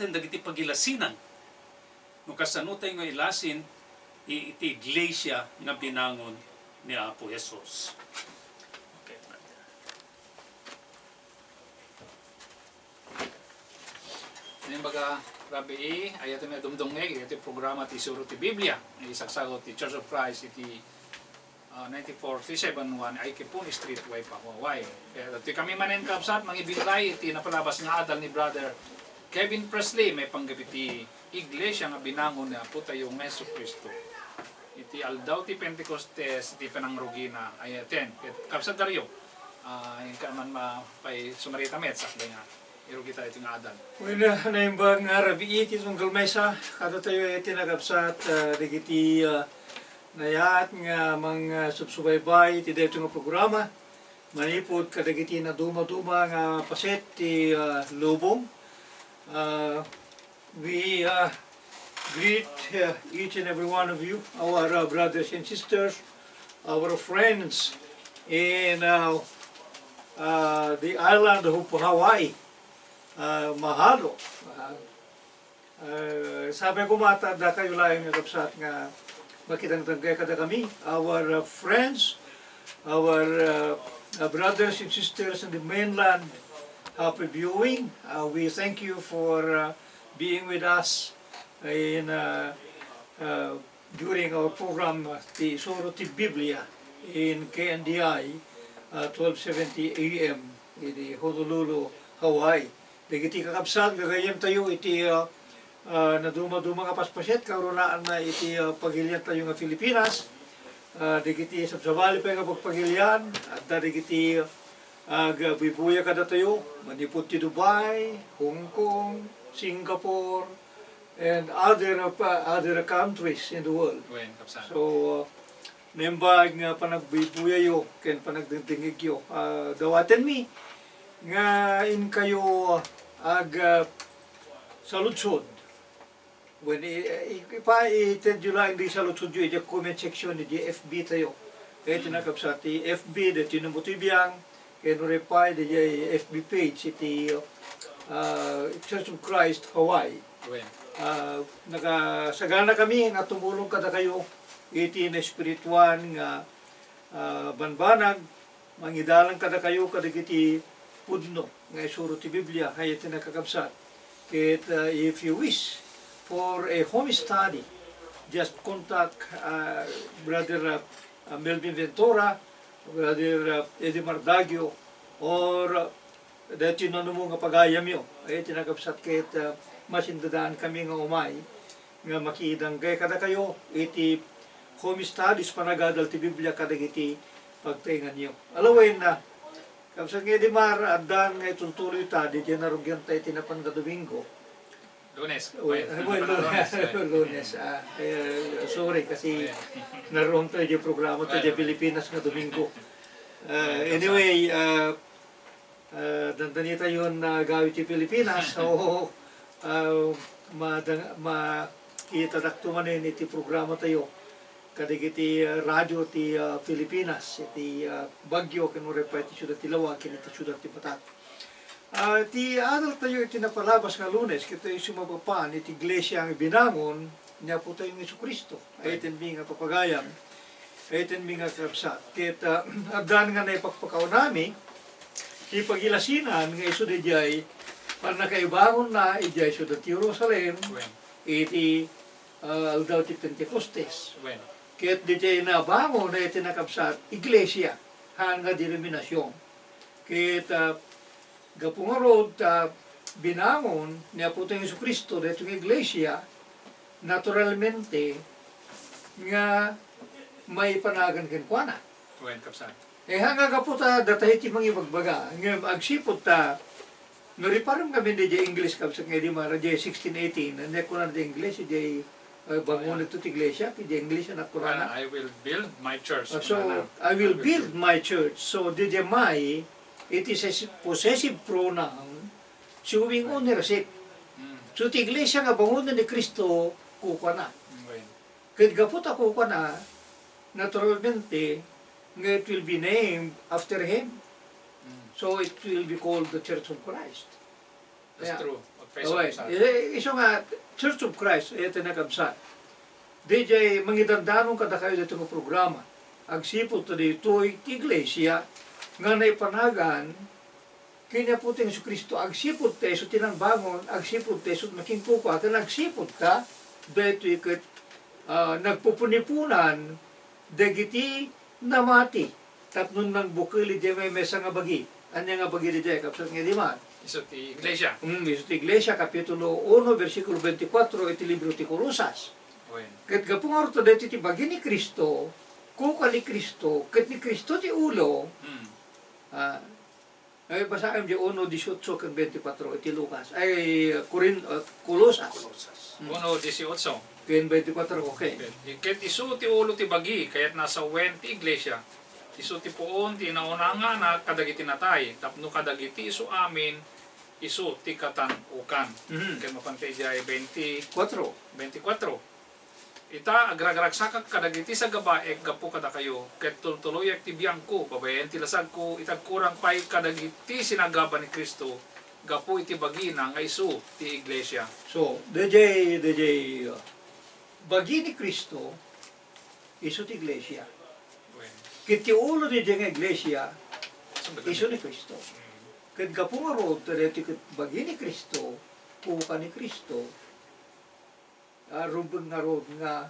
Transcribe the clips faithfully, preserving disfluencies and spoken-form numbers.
Ken dagiti pagilasinan. No kasano tayo nga ilasin i-, iti iglesia nga binangon ni Apo Jesus. Okay, brother. Naimbag a rabii, ayaten nga dumdumngeg iti programa ti Isuro ti Biblia, nga isagsagut ti Church of Christ iti, ah, ninety-four three seven one Aikipon Street, Waipa, Hawaii. Kaya ditoy kami manen, kabsat, mangibilay iti napalabas nga adal ni Brother Kevin Presley, maipanggep iti iglesia nga binangon ni Apo tayo nga Jesu-Cristo. Iti aldaw ti Pentecostes, iti panangrugina, ayaten. Ket, kabsat Dario, ah, inka man ma-, pay sumarita met, sakbay nga irugita iti nga adal. Wen, ah, naimbag nga rabii ti tunggal maysa, kadatayo iti nakabsat, ah, dagiti, ah, nayaat nga mang, ah, subsubaybay iti daytoy nga programa. Manipud kadagiti naduma-duma nga paset ti, ah, lubong, ah, we, ah, greet, ah, each and every one of you, our, ah, brothers and sisters, our friends in, ah, ah, the island of Hawaii, ah, mahalo. Ah, Ah, sabi ko, mata, dakayo laeng nga kabsat nga makidangdangga kadakami, our, uh, friends, our, uh, uh, brothers and sisters in the mainland, happy viewing. Uh, we thank you for, uh, being with us in, uh, uh, during our program, uh, ti Isuro ti Biblia in K N D I, uh, twelve seventy A M in Honolulu, Hawaii. Dagiti kakabsat, gagayyemtayo iti, uh, uh, naduma-duma nga paspasiat, kaurunaanna iti, uh, pagiliantayo nga Filipinas. Uh, dagiti sabsabali pay nga pagpagilian, adda dagiti, uh, agbubuya kadatayo, manipud ti Dubai, Hong Kong, Singapore, and other, uh, pa-, other countries in the world. Wen, kabsat. So, uh, naimbag nga panagbubuyayo ken panagdengdengngegyo, ah, dawatenmi nga inkayo ag, ah, saludsod. Wen, i-, i-, ipa-, itedyo laeng di saludsodyo iti comment section iti F B tayo. Iti nakabsat ti F B, deti no mo ti biang, ken uray pay, diay F B page iti, ah, Church of Christ Hawaii. Wen. Ah, nakasaganakami nga tumulong kadakayo iti naespirituan nga, ah, banbanag, mangidalan kadakayo kadagiti pudno nga isuro ti Biblia, hay iti nakakabsat. Ket, ah, if you wish for a home study, just contact, ah, Brother, ah, ah, Melvin Ventura, Brother, uh, Eddie Mardagio, or, uh, daytoy nanumo nga pagayamyo, ay, ti nakabsat ket, uh, masindadankami nga umay nga makidanggay kadakayo iti home studies, panagadal ti Biblia kadagiti pagtaenganyo. Alawen na, kabsat nga Eddie Mar, addan nga itultuloy ta, diay narugianta iti napan nga Domingo. Lunes. Well, well, Lunes, Lunes, well, Lunes. Ah, eh, sorry kasi naroon tayo di programa tayo di Pilipinas nga Domingo. Ah, anyway, ah, ah, dandanita yon na gawi ti Pilipinas. So, ah, madang-, makita dakto manen iti programa tayo. Kadagiti, ah, radio ti, ah, Pilipinas, iti, ah, Baguio, ken uray pay ti siudad ti Laoag, ken iti siudad ti Batak. Ah, ti adal tayo iti napalabas nga Lunes, ket tayo sumapapan iti iglesia nga binangon ni Apo tayo nga Jesu-Cristo. Ay, iti mi nga papagayam, ay, iti mi nga kabsat. Ket, ah, addan nga naipakpakaunami, ti pagilasinan nga isu diay pannakaibangonna idiay siudad ti Jerusalem, iti ah, aldaw ti Pentecostes. Wen. Ket diay nabangon iti nakabsat, iglesia, haan nga denominasion. Ket, ah, gapu ngarud ta binangon ni Apo tayo Jesu-Cristo daytoy nga iglesia, naturalmente, nga maipanagan kenkuana. Wen, kabsat. Eh, haan nga gapu ta datay ti mangibagbaga. Ngem agsipud ta, no riparem kami diay English, kabsat nga Eddie Mar, diay sixteen eighteen, ania kunana diay English, diay, eh, bangon ito ti iglesia, diay English, ania kunana? Ah, "I will build my church," ah, so, kunana. "I will build my church." So, diay my, it is a possessive pronoun showing ownership. Mm. So, ti iglesia nga bangonen ni Cristo, kukuana. Mm, right. Ket gapu ta kukuana, naturalmente, nga it will be named after him. Mm. So it will be called the Church of Christ. That's true. Kaysa Okay. sa Eh, isu nga, Church of Christ, eh, ti nakabsat. Di jay mangidandanon kadakayo dito nga programa. Agsipud ta ditoy ti iglesia nga naipanagan ken ni Apo ti Jesu-Cristo. Agsipud ta isu ti nangbangon, agsipud ta isu ti makinkukua, ken agsipud ta daytoy ket, ah, nagpupunipunan dagiti namati tapno nangbukel idiay maymaysa nga bagi. Ania nga bagi daydiay, kabsat nga idi man? Isu ti iglesia. Mm, isu ti iglesia, Kapitulo uno, bersikulo twenty-four iti libro ti Colosas. Wen. Ket gapu ngarud ta daytoy ti bagi ni Cristo, kuka ni Cristo, ket ni Cristo ti ulo, Mm. ah, ay, basaem di uno dieciocho ken twenty-four iti Lucas. Ay, Corin-, ah, Colosas. Colosas. Mm. Uno dieciocho. Ken twenty-four, okay. Ket, ket isu ti ulo ti bagi, kayatna a sawen ti iglesia. Isu ti puon ti naunangana kadagiti natay, tapno kadagiti isu amin, isu ti katan-ukan. Mhm. Ket mapan ti idiay twenty, Kuatro. twenty-four. Ita, agraragsakak kadagiti sagabaek gapu kadakayo, ket tultuloyak ti biangko, babaen ti lasagko, ita agkurang pay kadagiti sinagaba ni Cristo, gapu iti bagina nga isu ti iglesia. So, dayjay, dayjay, uh, bagi ni Cristo, isu ti iglesia. Wen. Ket ti ulo dayjay nga iglesia, Isu ti isu ni Cristo. Mm. Ket gapu ngarud, ta daytoy ket bagi ni Cristo, kuka ni Cristo, ah, rumbeng ngarud nga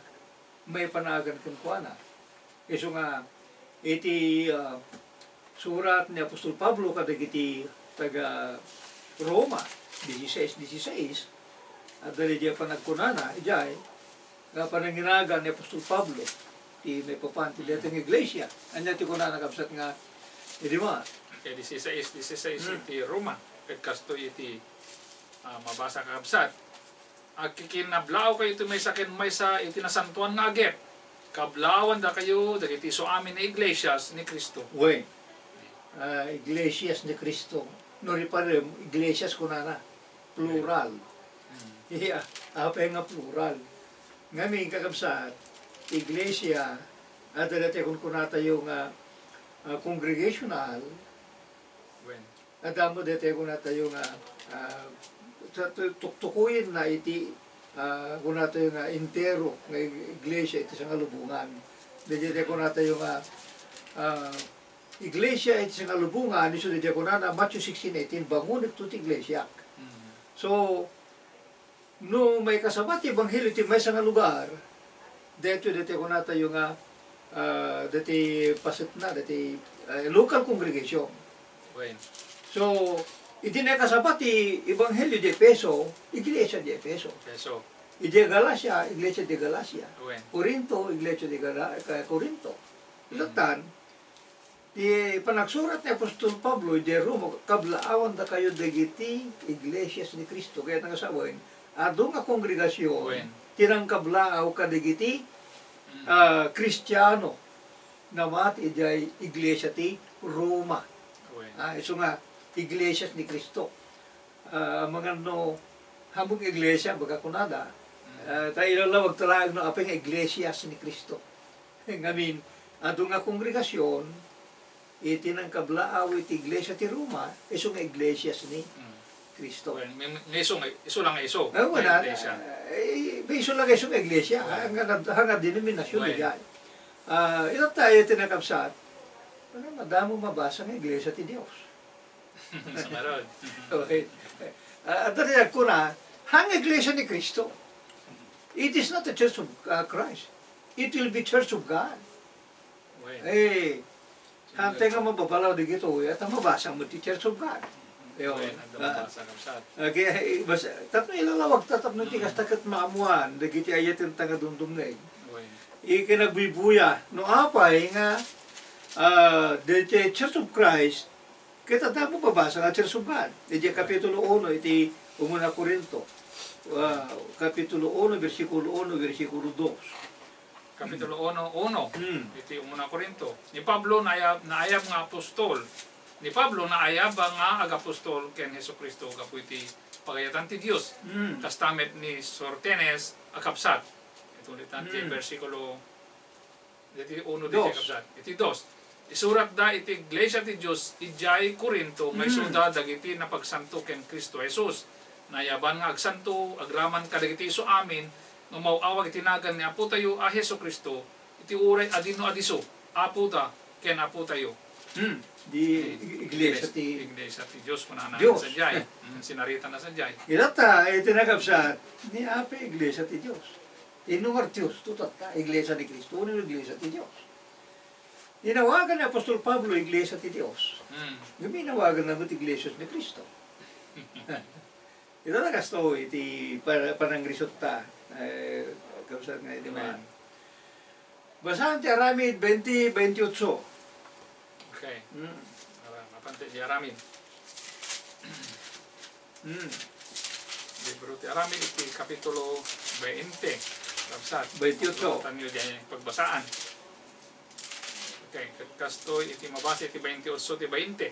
maipanagan kenkuana. Isu nga iti, ah, surat ni Apostol Pablo kadagiti taga Roma, dieciséis dieciséis, adda daydiay panagkunana, idiay, nga pananginagan ni Apostol Pablo, ti maipapan ti daytoy nga iglesia. Ania ti kunana, kabsat, nga idi ma? Kay dieciséis dieciséis Hmm. iti Roma, ket kastoy iti, ah, mabasa, kakabsat. Agkikinablaawkayo ti maysa ken maysa iti nasantoan nga agep. Kablaawandakayo dagiti isu amin nga iglesias ni Cristo. Wen. Ah, iglesias ni Cristo. No riparem, iglesias kunana. Plural. Mm. Iya, apay nga plural. Ngamin, kakabsat, iglesia, adda daytoy kunkunatayo nga, ah, congregational, Wen. Adda met daytoy kunatayo nga, ah, sa-, tu-, tuktukoyenna iti, ah, kunatayo nga entero nga ig-, iglesia iti sangalubongan. Daytoy kunatayo nga, ah, iglesia iti sangalubongan, isu daytoy kunana, Matthew sixteen eighteen, "Bangonek ti iglesia." Mm. So, No maikasaba ti ebanghelio iti maysa nga lugar, daytoy, daytoy kunatayo nga, ah, daytoy pasetna, daytoy, ah, local congregation. Wen. So, idi naikasaba ti ebanghelio di Efeso, iglesia di Efeso. Efeso. Idi Galacia, iglesia di Galacia. Wen. Corinto, iglesia di Gala-, ka-, Corinto. Mm. Lattan, Ti panagsurat ni Apostol Pablo idiay Roma, "Kablaawandakayo dagiti iglesias ni Cristo." Kayatna nga sawen, adu nga kongregasion Wen. ti nangkablaaw kadagiti, Mm. ah, Kristiano namati idiay iglesia ti Roma. Wen. Ah, isu nga iglesias ni Cristo. Ah, amangan no, haanmo nga iglesia, baga kunada. Mm. Ah, ta ilalawagta laeng no apay nga iglesias ni Cristo. Ngamin, adu nga kongregasion, iti nangkablaaw iti iglesia ti Roma, isu nga iglesias ni Mm. Cristo. Well, may, may isu nga, isu lang nga isu Ay, nga wala. iglesia. Eh, may isu lang nga isu nga iglesia. Well. Hanga, hanga denominasyon Well. diay. Ah, itatta iti nakabsat, ano, madamo mabasa nga iglesia ti Dios. Sumarod. Okay. Ah, adda ti agkuna, hang iglesia ni Cristo. It is not a church of, ah, Christ. It will be church of God. Wen. Eh, hantay nga mababalaw dagitoy, at ang mabasa mo ti Church of God. Yun. Wen, adda Ah. mabasa, kabsat. Okay, eh, bas-, tapno ilalawag ta, tapno ti Mm. kasta ket maammuan, dagiti ayat nga dumdumngeg. Wen. Ikinagbubuya, no apay nga, ah, the, the Church of Christ, Ket adda mababasa nga Church of God. Iti Kapitulo uno iti Umuna Corinto. Ah, Kapitulo uno, bersikulo uno, bersikulo dos. Kapitulo uno, uno, Hmm. iti Umuna Corinto. Ni Pablo naayab, naayab nga apostol. Ni Pablo naayab nga agapostol ken Jesu-Cristo gapu iti pagayatan ti Dios. Hmm. Kasta met ni Sóstenes a kabsat. Itulitan ti Hmm. bersikulo Iti uno Dos. Iti kabsat. Iti dos. Isuratda iti iglesia ti Dios idiay Corinto nga Mm. isuda dagiti napagsanto ken Cristo Jesus. Nayaban nga agsanto, agraman kadagiti isu amin nga umaw-awag iti nagan ni Apotayo a Jesu-Cristo, iti uray adino a disso, Apoda ken Apotayo. Hmm. Di ig-, iglesia ti Iglesia ti Dios, kunana Dios. Sadiay. Hmm, sinarita na sadiay. Ita ta, iti nakabsat, ni Apo iglesia ti Dios. Ti nungar Dios, tutat ta, iglesia ni Cristo, wenno iglesia ti Dios. Inawagan ni Apostol Pablo iglesia ti Dios. Hmm. Ngem inawagan na met iglesia ni Cristo. Ita na kastoy iti pa-, panangrisutta, eh, kabsat nga idi Amen. man. Basaen ti Aramid twenty, twenty-eight. Okay. Hmm. Ara, mapan ti Aramid. Hmm. Libro ti Aramid iti kapitulo twenty. Kabsat. Twenty-eight. Tanyo diay pagbasaan. Okay, ket kastoy iti mabasa iti twenty-eight ti twenty.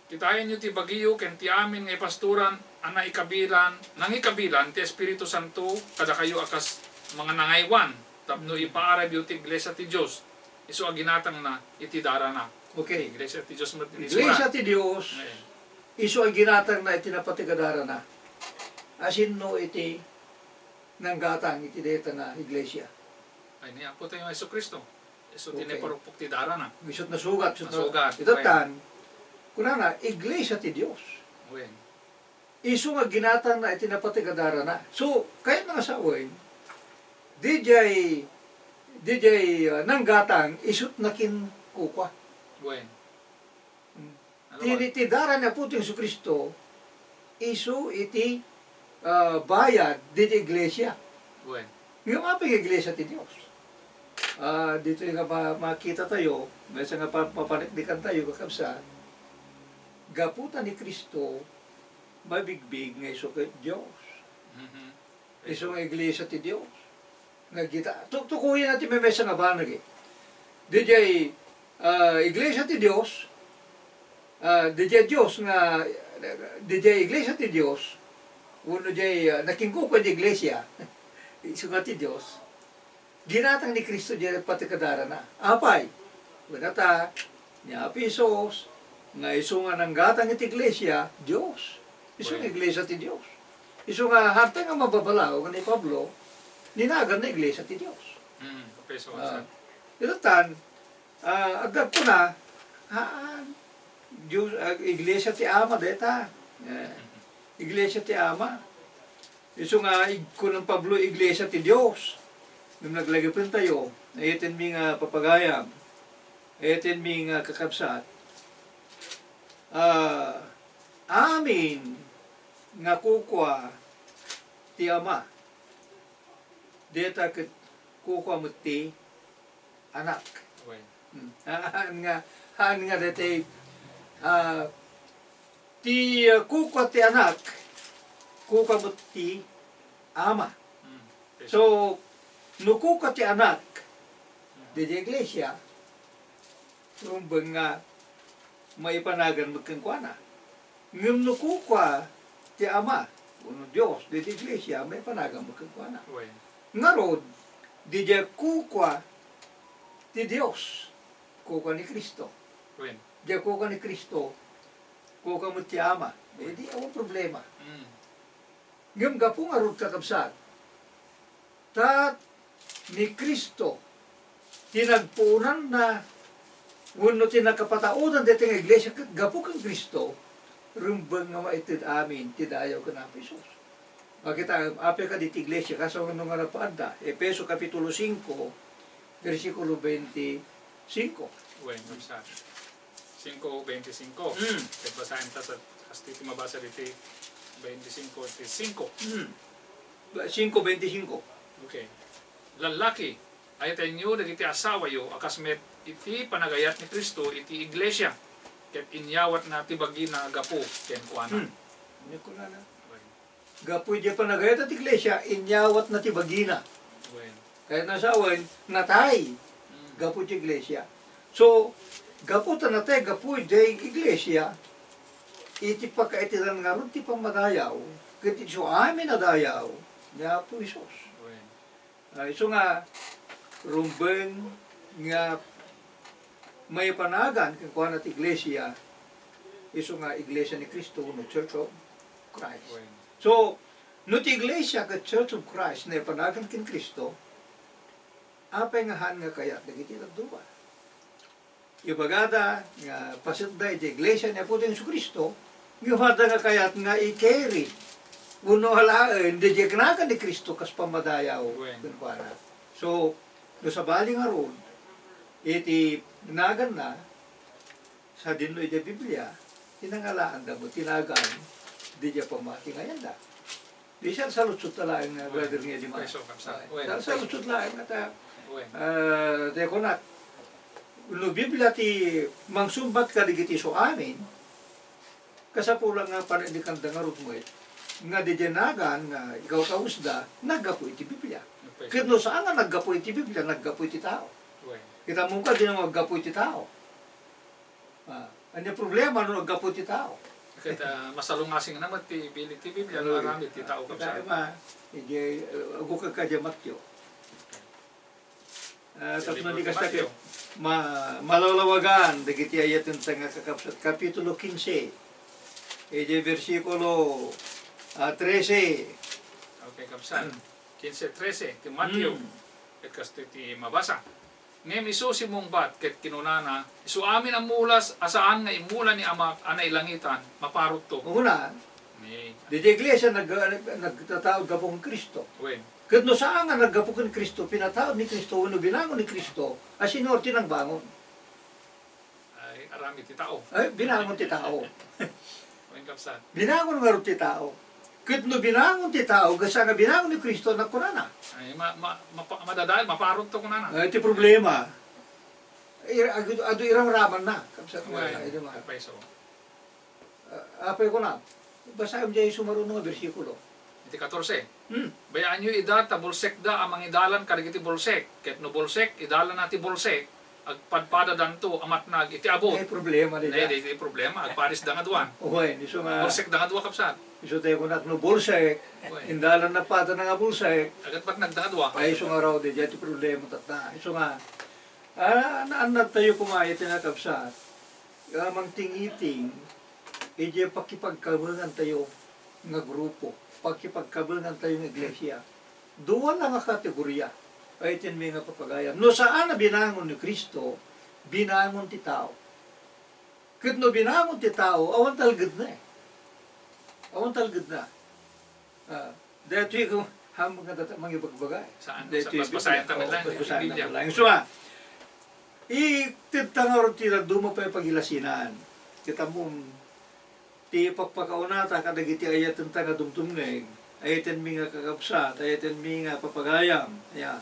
Kitaenyo ti bagiyo ken ti amin nga ipastoran a naikabilan, nangikabilan ti Espiritu Santo kadakayo a kas mga nangaywan tapno Mm. ipaarayyo ti iglesia ti Dios, isu a ginatangna iti darana. Okay. Iglesia ti Dios met iti Iglesia surat. ti Dios, Amen. isu a ginatangna iti napateg a darana. Asino iti nanggatang iti dayta nga iglesia? Ay, ni Apotayo Jesu-Cristo. Isu ti Okay. naiparukpok ti darana. Isut nasugat, isut na-, Nasugat, itatan, kunana, iglesia ti Dios. Wen. Isu nga ginatangna iti napateg a darana. So, kayatna nga sawen, didiay, didiay, ah, nanggatang, isut na kinkukua. Wen. Hmm. Ano Ti, ba? ti dara ni Apo Jesu-Cristo, isu iti, ah, bayad diti iglesia. Wen. Ngem apay nga iglesia ti Dios? Ah, ditoy nga ma-, makita tayo, maysa nga pa-, mapaniknikan tayo, kakabsat, gapu ta ni Cristo, mabigbig nga isu ket Dios. Mhm. Isu nga iglesia ti Dios. Nga kita, tu-, tukuyen ti maymaysa nga banag, eh. Didiay, ah, iglesia ti Dios, ah, didiay Dios nga, didiay iglesia ti Dios, wenno diay, ah, nakinkukua ti iglesia, isu nga ti Dios. Ginatang ni Cristo diay napateg a darana. Apay? Kunata, ni Apo Jesus, nga isu nga nanggatang iti iglesia, Dios. Isu nga Wen. iglesia ti Dios. Isu nga, hantay nga mababalaw, nga ni Pablo, ninagan na iglesia ti Dios. Mm, Efeso Ah, one seven. Itatan, ah, agagkuna, haan, Dios, ah, iglesia ti Ama, deta. Eh, iglesia ti Ama. Isu nga ig-, kunang Pablo, iglesia ti Dios. Ngem naglagipen tayo, ayatenmi nga papagayam, ayatenmi nga kakabsat, ah, amin nga kukua ti Ama, deta ket kukua met ti Anak. Wen. Hmm. Haan nga, haan nga deti, ah, ti, ah, kukua ti Anak, kukua met ti Ama. Hmm. So, no kukua ti Anak, Hmm. didi iglesia, rumbeng nga maipanagan met kenkuana. Ngem no kukua ti Ama, wenno Dios, didi iglesia, maipanagan met kenkuana. Wen. Ngarud, didiay kukua ti Dios, kukua ni Cristo. Wen. Diay kukua ni Cristo, kukua met ti Ama. Eh, di awan problema. Mm. Ngem gapu ngarud, kakabsat, ta ni Cristo ti nagpuonanna wenno ti nakapataudan daytoy nga iglesia ket gapu ken Cristo, rumbeng nga maited amin ti dayaw ken Apo Jesus. Makita, apay kadi ti iglesia, kasano nga napaanda? Efeso Kapitulo singko, bersikulo bente singko. Wen, kabsat. Singko bente singko. Mm. Ket basaen ta sa, kas ti mabasa diti bente singko, ti singko. Mm. Ba-, singko bente singko. Okay. Lallaki, ayatenyo dagiti asawayo a kas met iti panagayat ni Cristo iti iglesia, ket inyawatna ti bagina gapu kenkuana. Hmm. Ni kunana. Wen. Gapu iti panagayat ti iglesia, inyawatna ti bagina. Wen. Kayatna sawen, natay. Hmm. Gapu iti iglesia. So, gapu ta natay, gapu iti iglesia, iti pakaitedan ngarud ti pammadayaw, ket isu amin a dayaw, ni Apo Jesus. Wen. Ah, isu nga rumbeng nga maipanagan kenkuana ti iglesia, isu nga Iglesia ni Cristo wenno Church of Christ. Wen. So, no ti iglesia ket Church of Christ naipanagan ken Cristo, apay nga haan nga kayat dagiti dadduma? Ibagada nga pasetda iti iglesia ni Apotayo Jesu-Cristo, ngem adda nga kayat nga i-carry wenno alaen daydiay nagan ni Cristo kas pammadayaw Wen. Kenkuana. So, no sabali ngarud, iti naganna, sadino iti Biblia, ti nangalaanda met ti nagan daydiay pammati nga ayanda. Di siya saludsot laeng nga, Wen. Brother nga di man. Paiso, kapsat. Ay, Wen. Sa-, saludsot laeng nga ta, Wen. Ah, di ko na, no Biblia ti mangsumbat kadagiti isu amin, kasapulan nga panandikanda ngarud met, nga daydiay nagan nga ikawkawesda, naggapu iti Biblia. Paiso. Ket no saan nga naggapu iti Biblia, naggapu iti tao. Wen. Kita mo ka, di na maggapu iti tao. Ah, ania problema no naggapu iti tao? Ket, ah, masalungasing na met ti bilin ti Biblia, no Oy, aramid ti tao, ah, kapsat. Tayo ma, iti, uh, agukag ka di Mateo. Ah, Ti tapno libro di ti kasta Mateo. Ket ma-, malalawagan, dagiti ayat nga kakabsat, Kapitulo kinse, iti bersikulo, ah, trese. Okay, kapsat. Kinse trese, ti Mateo. Hmm. Ket kastoy ti mabasa. Ngem isu simmungbat ket kinunana, "Isu amin a mulas a saan nga immula ni Amak a nailangitan, maparutto." Una, Ni daydiay iglesia nag-, nag-, nagtataud gapu ken Cristo. Wen. Ket no saan nga naggapu ken Cristo, pinataud ni Cristo wenno binangon ni Cristo, a sino ti nangbangon? Ay, aramid ti tao. Ay, binangon ti tao. Wen, kapsat. Binangon ngarud ti tao. Ket no binangon ti tao, ket saan nga binangon ni Cristo, nagkunana. Ay, ma-, ma-, mapa-, madadael, maparutto kunana. Ay, ti problema. Ir-, adu, adu iramramanna, kapsat nga, Wen, ay, di ba? Paiso. Ah, apay kuna, basaem diay sumaruno nga bersikulo. Iti katorse. Hmm. Bayaanyo ida ta bulsekda a mangidalan kadagiti bulsek, ket no bulsek, idalanna ti bulsek, agpadpadadanto a matnag iti abut. Ay, problema di Nay, da. Di, di problema, agparisda nga dua. Uy, isu nga Bulsekda nga dua, kapsat. Isu tayo kunak no bulsek, Uy. Indalanna padana nga bulsek. Agpadnagda nga dua. Ay, isu nga raw, di, di ti problema tatta. Isu nga, ah, naannad tayo kumayo ti nakabsat. Nga mangtingiting, idiay pakipagkamengan tayo nga grupo, pakipagkamengan tayo nga iglesia. Dua lang nga kategoria, ay tinmi nga papagayam. No saan a binangon ni Cristo, binangon ti tao. Ket no binangon ti tao, awan talgedna eh. Awan talgedna. Ah, daytoy ko, ham-, nga data-, mangibagbaga eh. Saan? Daytoy sa basbasayan Biblia. Taman Oo, lang, basbasayan Biblia. Taman lang. So, ah, ited ta nga ti dadduma pay pagilasinan. Kita mo, ti pakpakaunata kadagiti ayatenta nga dumdumngeg, ayatenmi nga kakabsat, ayatenmi nga papagayam, ya.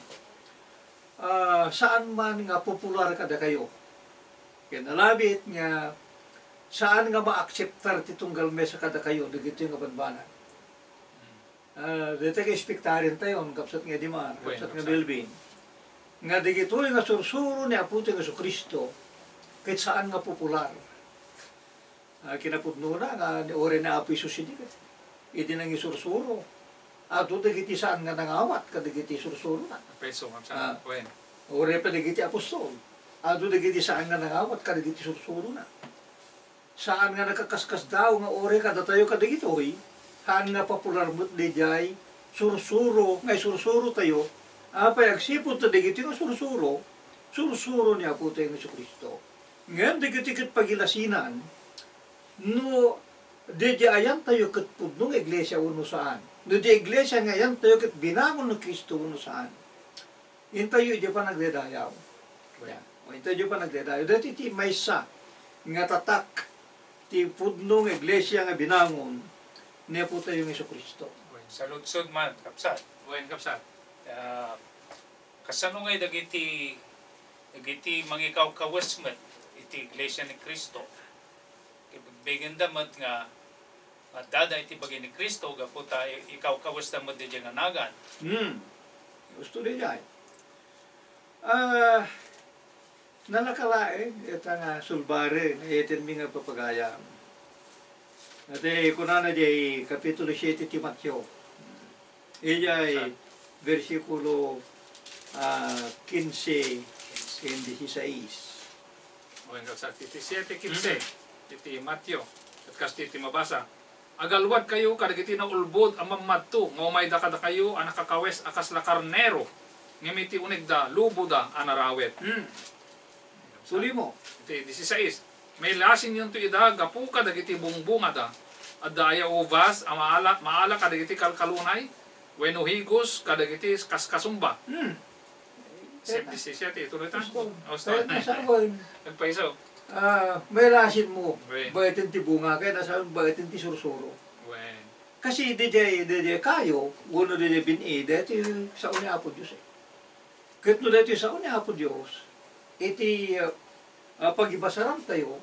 Ah, saan man nga popular kadakayo. Ken nalabit nga saan nga maakseptar ti tunggal mesa kadakayo dagitoy nga banbanag. Ah, daytoy nga espektaren tayo, kapsat nga Edimar, Wen, kapsat nga kapsat. Melvin. Nga dagitoy nga sursuro ni Apotayo nga Jesu-Cristo, ket saan nga popular. Ah, kinapudnona nga ni, uray ni Apo Jesus idi ket idi nangisursuro, adu dagiti saan nga nangawat kadagiti sursurona. Paiso, kapsat. Ah. Wen. Uray pay dagiti apostol, adu dagiti saan nga nangawat kadagiti sursurona. Saan nga nagkakaskasdaaw nga uray kadatayo kadagitoy, haan nga popular met daydiay sursuro nga isursuro tayo, apay agsipud ta dagitoy nga sursuro, sursuro ni Apotayo nga Jesu-Cristo. Ngem dagiti ket pagilasinan, no daydiay ayantayo ket pudno nga iglesia wenno saan, no di iglesia nga ayantayo ket binangon ni Cristo wenno saan, intayo idiay panagdaydayaw. Wen. O, intayo idiay panagdaydayaw. Daytoy ti maysa nga tatak ti pudno nga iglesia nga binangon ni Apotayo nga Jesu-Cristo. Wen. Saludsod man, kapsat. Wen, kapsat. Ah, Kasano ngay dagiti, dagiti mangikawkawes met iti Iglesia ni Cristo? Ibagbagenda met nga addada iti bagi ni Cristo gapu ta i-, ikawkawesda met daydiay nga nagan. Hmm. Gusto daydiay. Ah, nalaka laeng ita nga sulbaren, nga iyatenmi nga papagayam. Iti kunana diay Kapitulo siete ti Mateo. Idiay Sa- bersikulo, ah, kinse ken disisais. O, inka sa iti siete kinse, Mm. iti Mateo, ket kastoy ti mabasa. Agalwadkayo kadagiti naulbod a mammadto nga umayda kadakayo a nakakawes a kasla karnero, ngem iti unegda, luboda a narawet. Hmm. Tuloy mo. Iti disisais, "Mailasinnyonto ida gapu kadagiti bungbungada. Adda aya ubas a maala, maala kadagiti kalkalunay, wenno higos kadagiti kaskasumba?" Hmm. Siyete, siyete, tuloy ta. Gusto. Gusto. Kahit nasa awan. Nagpaiso. Ah, mailasin mo. Wen. Baeten ti bunga, kaya nasa awan baeten ti sursuro. Wen. Kasi didiay, didiay kayo, wenno didiay bin-i, daytoy sao ni Apo Dios, eh. Ket no daytoy sao ni Apo Dios, iti, ah, ah, pagibasarantayo,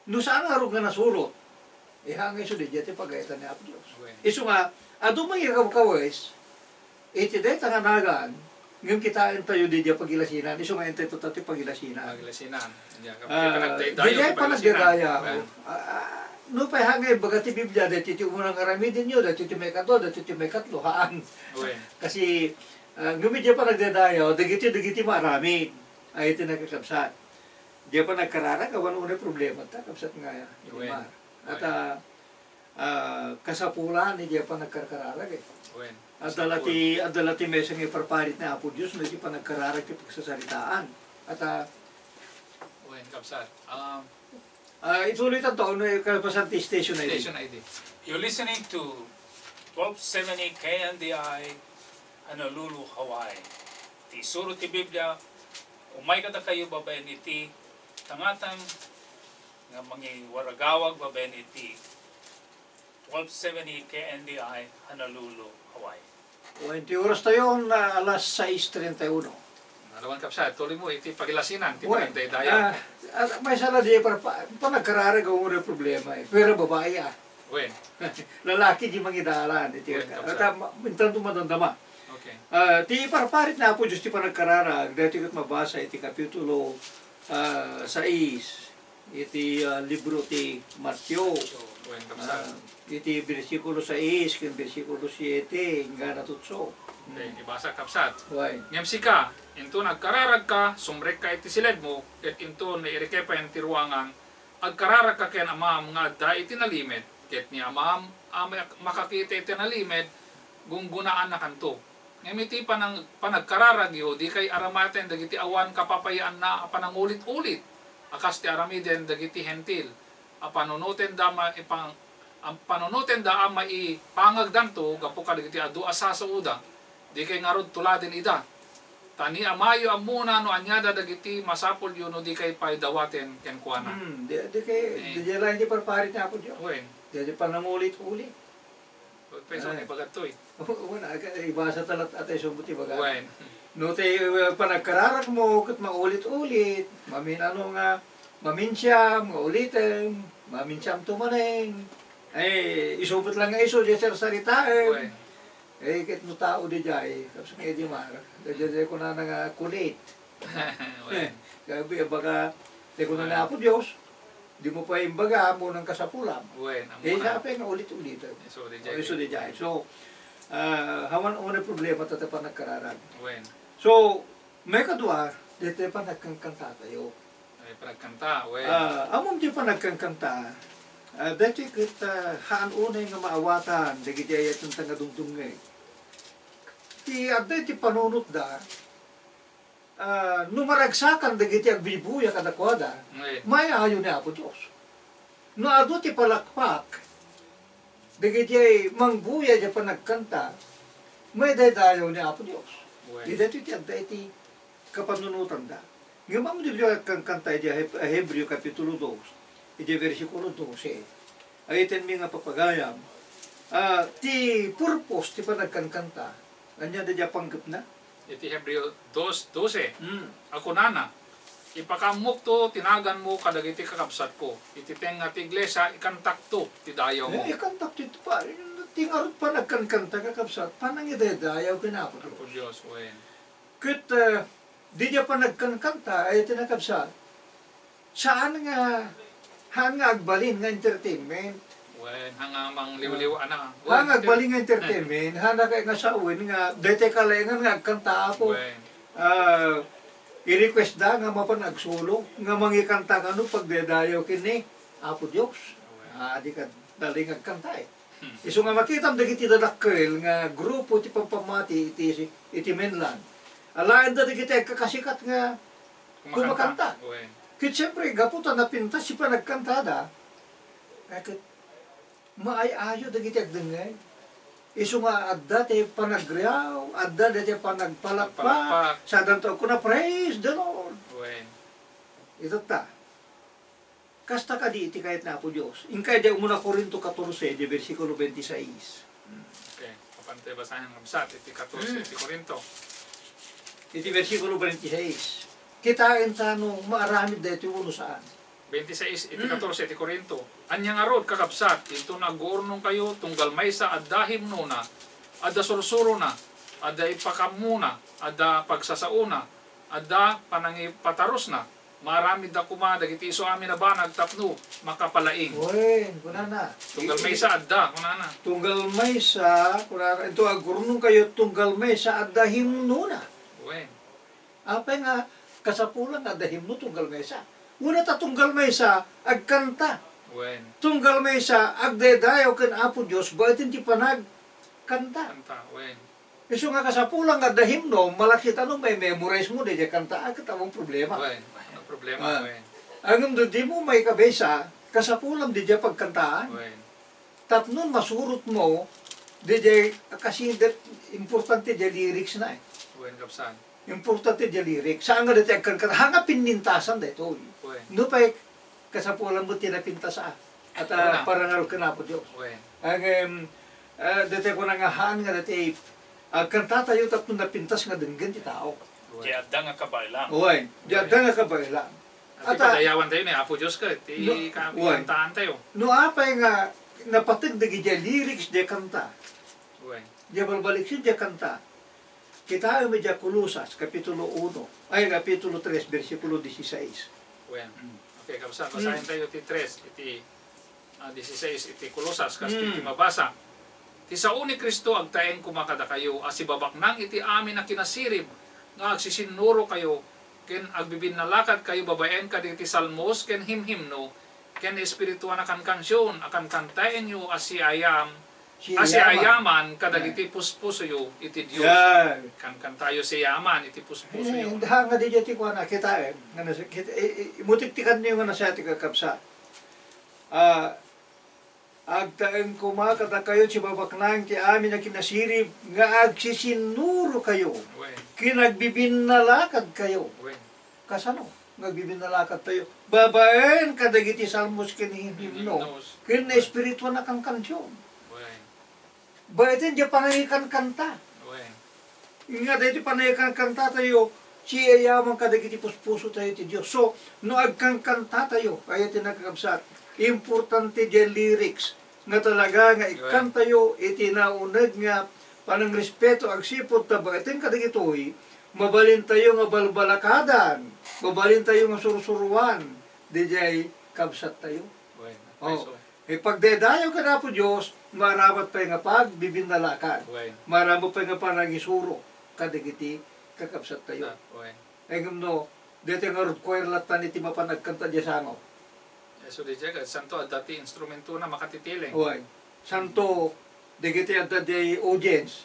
no saan ngarud nga nasurot, eh, hangay isu didiay ti pagayatan ni Apo Dios. Wen. Isu nga, adu mangikawkawes, iti dayta nga nagan, ngem kitaentayo didiay pagilasinan, isu nga intay to ti pagilasinan. Pagilasinan. Didiay ka Ah, panagdaydayaw, didiay pagilasinan. Panagdaydayaw. Wen. Ah, ah, no pay hangay baga ti Biblia, daytoy ti umuna nga aramidenyo, daytoy ti maikadua, daytoy ti maikatlo, haan. Wen. Kasi, ah, ngem didiay panagdaydayaw, dagiti, dagiti maaramid, ay iti nakakabsat. Diay panagkararag, awan unay problema ta, kabsat nga, Wen. Mar. At, Wen. ah, ah, kasapulan, diay panagkarkararag, eh. Wen. Adda la ti, adda la ti maysa nga iparparit ni Apo Dios, no, diay panagkararag ti pagsasaritaan. At, ah, Wen, kabsat. Um, ah, ituloy tanto, no, eh, kalpasan ti station I D. Station I D. You're listening to twelve seventy K N D I, Honolulu, Hawaii. Ti isuro ti Biblia, umay kadakayo babaen iti tangatang nga mangiwaragawag babaen iti twelve seventy K N D I, Honolulu, Hawaii. Wen, ti oras tayo, na alas sais treinta y uno. Naraman, kabsat, tuloy mo iti pagilasinan ti Wen, panagdaydayaw. Ah, ah, maysa la diay par-, pa-, panagkararag, awan problema, eh. Pero babae, ah. Wen. Lalaki diay mangidalan, iti Wen, kabsat. At, ah, ma-, intanto madamdama. Okay. Ah, ti iparparit ni Apo Dios ti panagkararag, daytoy ket mabasa iti kapitulo, ah, sais iti, ah, libro ti Mateo. Wen, kabsat. Ah, iti bersikulo sais ken bersikulo siete, inggana tutso. Okay, ibasa, kabsat. Wen. Ngem sika, inton agkararagka, sumrekka iti siledmo, ket inton nairikepen ti ruangan, agkararagka ken Amam nga adda iti nalimed, ket ni Amam a mak-, makakita iti nalimed, gunggunaannakanto. Ngem iti panang-, panagkararagyo, dikay aramaten dagiti awan kapapayaanna a panangulit-ulit, a kas ti aramiden dagiti Hentil, a panunotenda a maipang-, a panunotenda a maipangagdanto gapu kadagiti adu a sasaoda, dikay ngarud tuladen ida. Ta ni Amayo ammona no aniada dagiti masapulyo no dikay pay dawaten kenkuana. Hmm, di, dikay, Eh. Di, di laeng ti parparit ni Apo Dios. Wen. Di, di panangulit-ulit. Pwede Eh. Ibaga toy. Wen, aga, ibasa ta lat-, atay subot ibaga. Wen. No ti, eh, panagkararagmo, ket mangulit-ulit, mamin-, ano nga, maminsiam, nga ulitem, maminsiamto manen. Eh, isubot lang nga isu, di sarsaritaem. Wen. Eh, ket no tao diay, kabsat nga idi mar, diay, diay kunana nga kulit. Wen. Gabi, baga, ti kunana Wen. Apo Dios, di mo pay imbaga, ammonan kasapulam. Wen, Eh, ammona. Siya pay nga ulit-ulit. Isu diay. O, isu diay. So, ah, awan, awan a problema ta, ta panagkararag. Wen. So, maikadua, daytoy panagkankantatayo. Ay, panagkanta, wen. Ah, ammom ti panagkankanta, ah, daytoy ket, ah, haan unay nga maawatan dagiti ayatenta nga dumdumngeg. Ti adda iti panunotda, ah, no maragsakan dagiti agbibuya kadakuada, Wen. Maayo ni Apo Dios. No adu ti palakpak dagiti ay mangbuya iti panagkanta, maidaydayaw ni Apo Dios. Wen. Daytoy ti adda iti kapanunotanda. Ngem ammom ti panagkankanta iti Heb-, Hebreo Kapitulo dos, iti bersikulo dose. Ay, itenmi nga papagayam, ah, ti purpose ti panagkankanta, ania daydiay panggepna? Iti Hebreo dos doce, Hmm. a kunana, "Ipakaammokto ti naganmo kadagiti kakabsatko, iti tengnga ti iglesia, ikantakto ti dayawmo." Eh, ikantakto iti pa-, ti ngarud panagkankanta, kakabsat, panangidaydayaw ken Apo Dios. Apo Dios, wen. Ket, ah, diay panagkankanta, ay iti nakabsat. Saan nga, haan nga agbalin nga entertainment. Wen, haan nga mangliwliw, Ah. ana. Haan nga agbalin nga entertainment, haan nga kay nga sawen nga, daytoy kalaengan nga agkanta, Apo. Wen. Ah, i-request da nga mapan agsolo, nga mangikanta kano pagdaydayaw ken ni Apo Dios. Wen. Ah, di ka Dali nga agkanta, eh. Hmm. Isu nga makitam dagiti dadakkel nga grupo ti pampammati iti, iti mainland. Alaenda dagiti agkakasikat nga kumakanta. Wen. Ket siyempre, gapu ta napintas ti panagkantada, eh, ket maay-ayo dagiti agdengngeg. Isu nga adda ti panagriaw, adda dayta panagpalakpak, Palakpak. Saadanto agkuna, "Praise the Lord!" Wen. Itatta. Kasta kadi iti kayat ni Apo Dios. Inkay di umuna Corinto catorce, di bersikulo twenty-six. Hmm. Okay. Apan tayo basahin ang kabsat, iti catorce, Hmm. iti Corinto. Iti bersikulo twenty-six. Kitaen ta no maaramid daytoy wenno saan. Twenty-six, iti Hmm. catorce, iti Corinto. Ania ngarud, kakabsat, inton agurnongkayo, tunggal maysa adda himnona, adda sursurona, adda ipakammona, adda pagsasaona, adda panangipatarusna, maaramidda koma dagiti isu amin a banag tapno makapalaing. Wen, kunana. Tunggal I-, maysa adda, kunana. Tunggal maysa, kunana, inton agurnongkayo, tunggal maysa adda himnona. Wen. Apay nga kasapulan nga adda himno tunggal maysa? Wenno ta tunggal maysa, agkanta. Wen. Tunggal maysa, agdaydayaw ken Apo Dios, baeten ti panagkanta. Kanta, wen. Isu nga kasapulan nga adda himno, malaksid ta no mai-memorize mo daydiay kanta, a, ket awan problema. Wen, ano problema, Ah. wen. Ngem no dimo maikabaysa, kasapulan daydiay pagkantaan. Wen. Tapno masurot mo, daydiay, kasi that importante daydiay lyrics na, eh. Wen, kabsat. Importante daydiay lyrics. Saan nga daydiay agkankan-, ha nga pinnintasan daytoy. Wen. No pay kasapulan mo ti napintas a. At, ah, Wala. Parangarot ken Apo Dios. Wen. Ngem, ah, daytoy kuna nga haan nga daytoy, agkantatayo tapno napintas nga denggen ti tao. Wen. Di adda nga kabaelan. Wen. Di Wen. Adda nga kabaelan. At At, ah, padayawan tayo ni Apo Dios ket ti No, kapilantaan tayo. No apay nga napateg dagiti lyrics diay kanta. Wen. Diay balbaliksen diay kanta. Kitaem idiay Colosas, Kapitulo uno, ay, Kapitulo tres, bersikulo dieciséis. Wen. Mm. Okay, kabsa-, basahin Mm. tayo ti tres, iti, ah, dieciséis, iti Colosas, kas Mm. iti mabasa. Ti sao ni Cristo agtaeng koma kadakayo a sibabaknang iti amin a kinasirib nga agsisinnurokayo ken agbibinnalakadkayo babaen kadagiti salmos ken himhimno ken espirituan a kankansion a kankantaenyo a siayam, a Siayaman. Siayaman kadagiti puspusoyo iti Dios. Yan. Kankantayo siayaman iti puspusoyo. Eh, ha nga didiay ti kuana, kitaem, nga nasa-, kit-, eh, eh, mutiktikanyo nga nasa ti kakabsat. Ah, Agtaeng koma kadakayo ti babaknang ti amin a kinasirib nga agsisinnurokayo Wen. Ken agbibinnalakadkayo. Wen. Kasano nga agbibinnalakadtayo? Babaen kadagiti salmos ken himhimno Himnos. Ken espirituan a kankansion. Wen. Baeten diay panangikankanta. Wen. Nga daytoy panangikankantatayo, siayaman kadagiti puspusotayo ti Dios. So, no agkankantatayo, kayat ti nakakabsat, importante diay lyrics nga talaga nga Wen. Ikkantayo iti nauneg nga panangrespeto agsipud ta baeten kadagitoy, mabalintayo nga balbalakadan, mabalintayo nga sursuroan, diay kabsattayo. Wen. Oh. Iso. Ipagdaydayaw ken Apo Dios, maaramat pay nga pagbibinnalakan. Wen. Maaramat pay nga panangisuro kadagiti kakabsattayo. Ah, wen. Ngem no, daytoy ngarud choir lattan iti mapan agkanta diay sango. Isu diay ket santo adda ti instrumentona makatitileng. Wen. Santo, dagiti adda diay audience.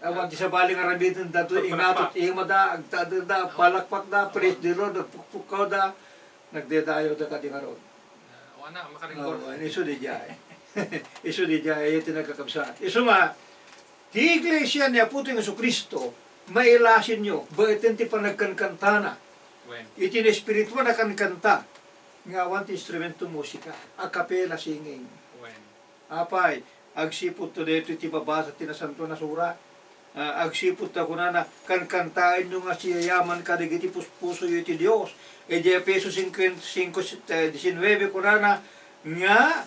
Awan ti sabali nga aramiden daytoy, Pagpalakpak. Ingatot imada, agtadda, Oo. Palakpakda, praise Oo. The Lord, nagpukpukkawda, nagdaydayaw da kadi ngarud. Ah, wana, makaringgor. Oo, isu diay. Isu diay, ti nakakabsat. Isu nga, ti iglesia ni Apotayo Jesu-Cristo, mailasinyo, baeten ti panagkankantana. Wen. Iti espirituan a kankanta, nga awan ti instrumento musika, a cappella singing. Wen. Apay, agsipud to daytoy ti babasa ti Nasantoan a Surat. Ah, agsipud ta kunana, "Kankantaenyo nga siayaman kadagiti puspusoyo iti Dios." Idiay Efeso singko, singko, eh, diecinueve kunana, nga,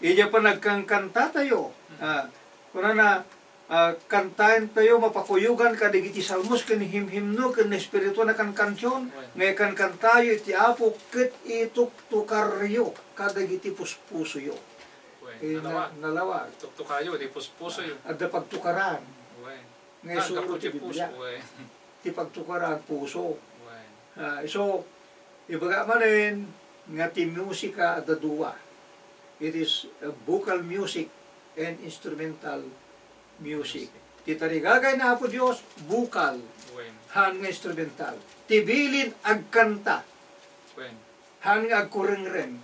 idiay panagkankantatayo, ah, kunana, ah, kantaentayo mapakuyogan kadagiti salmos ken himhimno ken espirituan a kankansion, nga ikankantayo iti Apo ket ituktokaryo kadagiti puspusoyo. Wen, Eh, na-, nalawag. Nalawag. Tuktokayo, di puspusoyo. Adda pagtukaran. Wen. Nga Ah, isuro gapu ti ti Biblia. Puso, wen. Ti pagtukaran, puso. Wen. Ah, isu, ibaga manen nga ti musika adda dua. It is, uh, vocal music and instrumental music. Ti tarigagay na Apo Dios, vocal, Wen. Haan nga instrumental. Ti bilin, agkanta. Wen. Haan nga agkurengreng.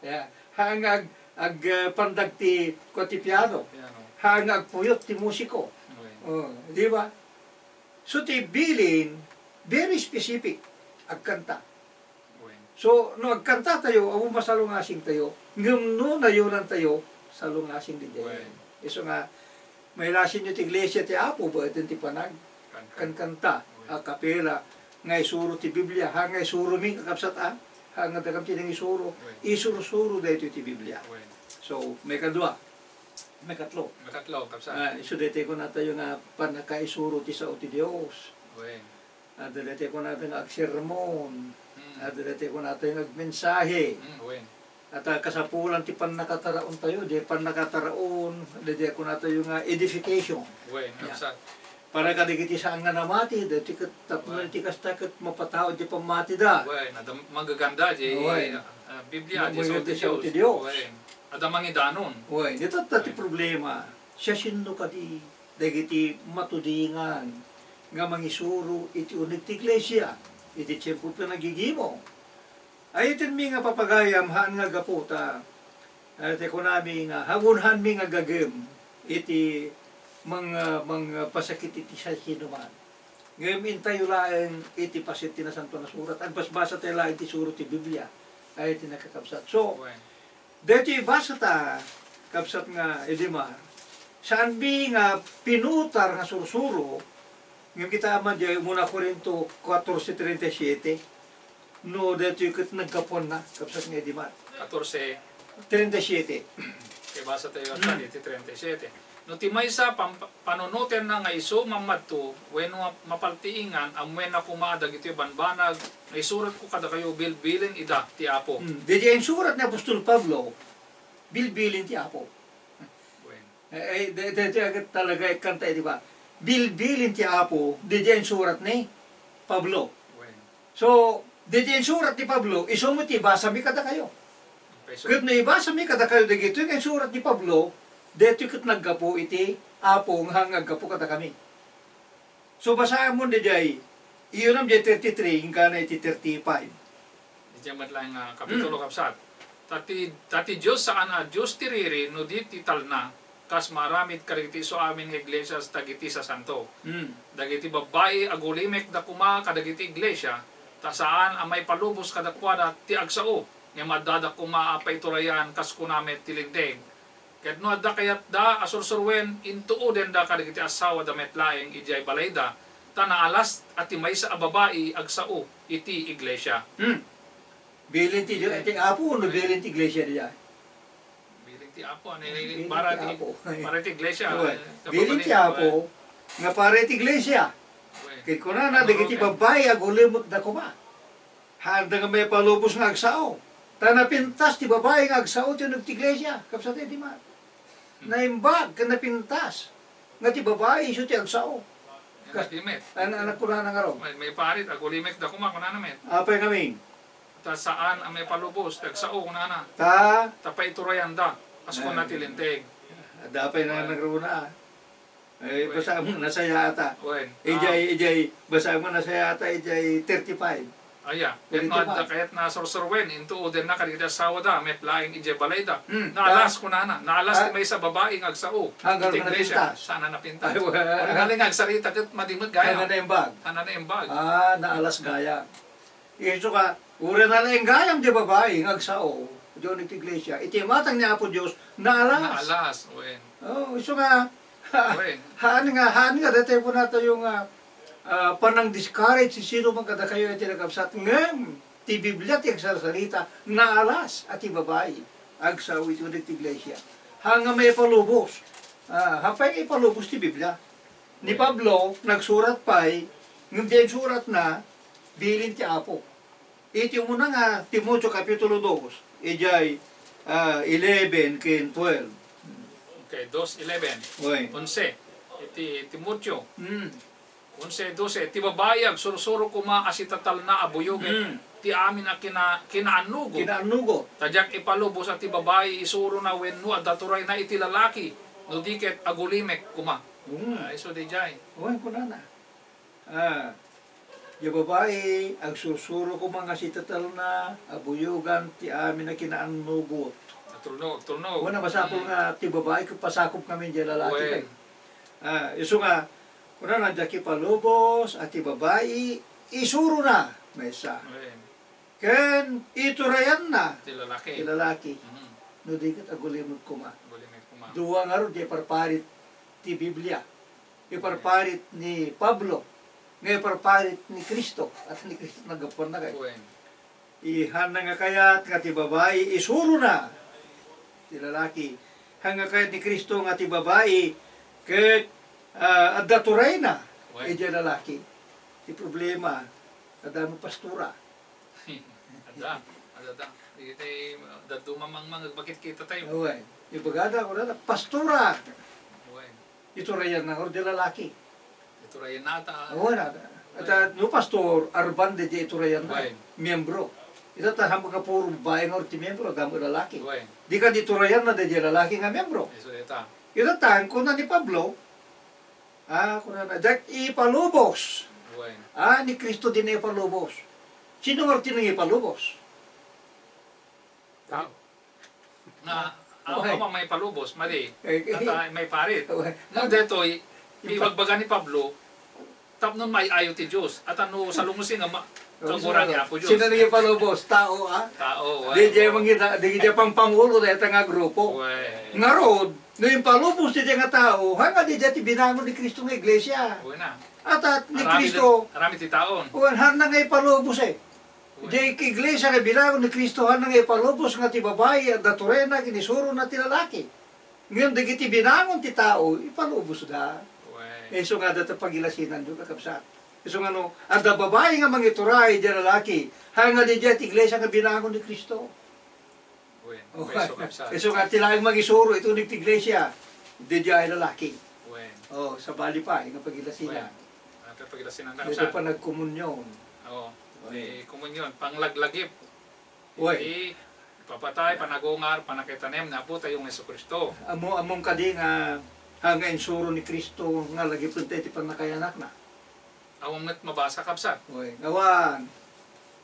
Yeah. Haan nga ag-, ag-, uh, pandag ti, kua ti piano. Piano. Haan nga agpuyot ti musiko. Wen. Oh, di ba? So, ti bilin, very specific. Agkanta. Wen. So, no agkantatayo, awan masalungasingtayo. Ngem no nayonantayo, salungasing diay. Wen. Isu nga, mailasinyo ti iglesia ti Apo, baeten ti panag-, Kankanta. Kankanta. Wen. A cappella. Nga isuro ti Biblia. Ha, nga isuromi, kakabsat, a? Ha, nga dakam ti nangisuro. Wen. Isursuro daytoy ti Biblia. Wen. So, maikadua. Maikatlo. Maikatlo, kabsat. Ah, isu daytoy kunatayo nga pannakaisuro ti sao ti Dios. Wen. Adda daytoy kunatayo nga agsermon. Mm. Adda daytoy kunatayo nga agmensahe. Mm, wen. At, ah, kasapulan ti pannakataraontayo, di pannakataraon, di, di kunatayo nga edification. Wen, yeah. Kabsat. Para kadagiti saan nga namati, daytoy ket tapno Wen. Iti kasta ket mapatawad ti pammatida. Wen, adda manggaganda, di, Wen. Ah, Biblia, di Manggaganda sao ti Dios. Wen. Adda mangidanon. Wen, ita ti Wen. Problema. Siasino kadi dagiti matudingan nga mangisuro iti uneg ti iglesia iti tiempo ti panagigimo. Ay, itinmi nga papagayam, haan nga gapu ta, ah, ti kunami nga, hagunhanmi nga gagem iti mang-, ah, mangpasakit iti siasinoman. Ngem intayo laeng iti paset ti Nasantoan a Surat, agbasbasa tayo laeng ti suro ti Biblia. Ay, iti nakakabsat. So, Wen. Daytoy ibasa ta, kabsat nga Edimar, saanmi nga pinutar nga sursuro, ngem kita man diay umuna Corinto catorce treinta y siete, no daytoy ket naggapuanna, kabsat nga Edimar. Catorce. Treinta y siete. Kay basa tayo Hmm. iti treinta y siete. No ti maysa pam-, panunotenna nga isu mammadto wenno mapaltiingan, ammoenna koma a dagitoy bambanag nga isuratko kadakayo, bilbilin ida ti Apo. Hmm. Daydiay insurat ni apostol Pablo, bilbilin ti Apo. Wen. Eh, eh, da-, daytoy ket talaga ikkanta, di ba? Bilbilin ti Apo, daydiay insurat ni Pablo. Wen. So, daydiay insurat ni Pablo, isu met ti ibasami kadakayo. Okay, so Ket no ibasami kadakayo dagitoy nga insurat ni Pablo, daytoy ket naggapu iti Apo nga aggapu kadakami. So, basaem daydiay, iyunam diay thirty-three, inggana iti thirty-five. Diay met laeng nga kapitulo, Mm. kabsat. Ta ti, ta ti Dios saan a Dios ti riri no di ti talna, kas maaramid kadagiti isu amin nga iglesias dagiti sasanto. Mm. Dagiti babbai, agulimekda koma kadagiti iglesia, ta saan a maipalubos kadakuada ti agsao, ngem addada koma a paiturayan kas kuna met ti Linteg. Ket no adda kayatda a sursuruen, intuodenda kadagiti asawada met laeng idiay balayda, ta naalas a ti maysa a babai agsao iti iglesia. Hmm. Bilin ti Dios, ti Apo, no bilin ti iglesia diay? Bilin ti Apo, ano, Bilin para ti ti, Apo. Para ti iglesia, Diba? Eh, Bilin ti kababalin, Apo, eh. Nga para ti iglesia. Wen. Kay kunana, Ano, dagiti okay. Babai, agulimekda koma. Haanda nga maipalubos nga agsao. Ta napintas ti babai nga agsao ti uneg ti iglesia, kabsat iti ma-, Hmm. Naimbag ken napintas nga ti babai isu ti agsao. Nga Kas-, di met. An-, anak ko na nangarong. May, may parit, agulimekda koma, kunana met. Apay ngamin? Ta saan a maipalubos ti agsao, kunana. Ta? Ta paiturayanda, kas kuna ti Linteg. Adda pay na Wen. Nagruna, ah. Eh, Wen. Basta mo nasaya ata. Wen. Ijay, Ah. Ijay, basta mo nasaya ata, ijay thirty-five. Aya, ket no Thirty-five. Adda kayatna sursuruen, intuodenna kadagiti asawada, met laeng ijay balayda. Hmm. Naalas, Ah. Kunana, naalas Ah. Ti maysa babai nga agsao. Hanggang Iti iglesia, napintas. Saan a napintas. Ay, wala. Wen, nalingag sarita, ket madi met gayam. Hanggang naimbag. Hanggang naimbag. Ah, naalas gayam. Isu ka, uray nalaing gayam ti babai nga agsao, diyon iti iglesia. Iti imatang ni Apo Dios, naalas. Naalas, wen. Oh, isu nga, Wen. Haan nga, haan nga, daytoy kunatayo nga, ah, panang-discourage ti sino man kadakayo iti nakabsat. Ngem, ti Biblia ti agsarsarita, naalas a ti babai agsao iti uneg ti iglesia. Haan nga maipalubos. Ah, apay nga ipalubos ti Biblia? Ni Wen. Pablo, nagsurat pay, ngem diay insuratna, bilin ti Apo. Iti umuna nga Timoteo Kapitulo dos, idiay, ah, eleven ken twelve. Okay, dos eleven. Wen. Onse. Iti Timoteo. Hmm. Onse dose, ti babai agsursuro koma a sitatalna a buyogen Mm. ti amin a kina-, kinaannugo. Kinaannugo. Ta diak ipalubos a ti babai isurona wenno adda turayna iti lalaki, no di ket agulimek koma. Mm. Ay, so di jay. Wen, kunana. Ah, diay babai, agsursuro koma nga sitatalna a buyogan ti amin a kinaannugot. Agtulnog, agtulnog. Wen, masapul Mm. nga ti babai, ket pasakop ngamin diay lalaki Wen. kay. Ah, isu nga, kunana, diak ipalubos a ti babai, isurona, maysa. Wen. Ken iturayanna Ti lalaki. ti lalaki. Mhm. No di ket agulimek koma. Agulimek koma. Dua ngarud diay parparit ti Biblia. Iparparit ni Pablo, nga iparparit ni Cristo, at ni Cristo naggapuanna kay. Wen. Ihanna nga kayat nga ti babai isurona ti lalaki. Haan nga kayat ni Cristo nga ti babai ket, ah, adda turayna Wen. idiay lalaki. Ti problema, adda met pastora. Adda, adda, adda. Iti dadduma mangmang, bakit kita tayo? Wen. Ibagada, kunana, pastora. Wen. Iturayanna ngarud diay lalaki. Iturayanna ta. Wen, adda. At, ah, no pastor, arban diay iturayanna. Wen. Miyembro. Ita ta, hampang nga puro babae ngarud ti miyembro, adda met lalaki. Wen. Di kadi iturayanna diay lalaki nga miyembro. Isu dayta. Ita ta, kuna ni Pablo, ah, kunana, diak ipalubos. Wen. Ah, ni Cristo diay ipalubos. Sino ngarud ti nangipalubos? Tao. Nga, ah, Okay. awan maipalubos, madi. Eh, eh. At, ah, maiparit. Okay. Ngem daytoy, Ipa- ibagbaga ni Pablo, tapno maay-ayo ti Dios. At ano, salungosin nga ma-, Oh, kagura ni sino? Apo Dios. Sino nangipalubos? Tao, ah? Tao, Di, di, ah. mangita-, di, di pangpangulo dayta nga grupo. Wen. Ngarud, no impalubos ti nga tao, haan nga diay ti binangon ni Cristo nga iglesia. Wen na. At, at ni Aramid, Cristo, aramid ti taon. Wen, haan nga ipalubos, eh. Wen. Diay iglesia nga binangon ni Cristo, haan nga ipalubos nga ti babai, adda turayna, ken isurona ti lalaki. Ngem dagiti binangon ti tao, ipalubosda. Wen. Isu nga adda ti pagilasinanyo, kakabsat. Isu nga no, adda babai nga mangituray diay lalaki, haan nga diay ti iglesia nga binangon ni Cristo. Wen, Oh, wen, isu, kabsat. Isu nga, ti laeng mangisuro iti uneg ti iglesia, diay lalaki. Wen. Oh, sabali pay nga pagilasinan. Wen. Ah, pagilasinan, Diay kabsat. Panagkomunion. Oo. Wen. Ti komunion, panglaglagip. Wen. Iti ipapatay, panagungar, pannakaitanem ni Apo tayo nga Jesu-Cristo. Ammo, ammom kadi nga, haan nga insuro ni Cristo nga lagipen tayo ti pannakayanakna. Awan met mabasa, kabsat. Oy, awan.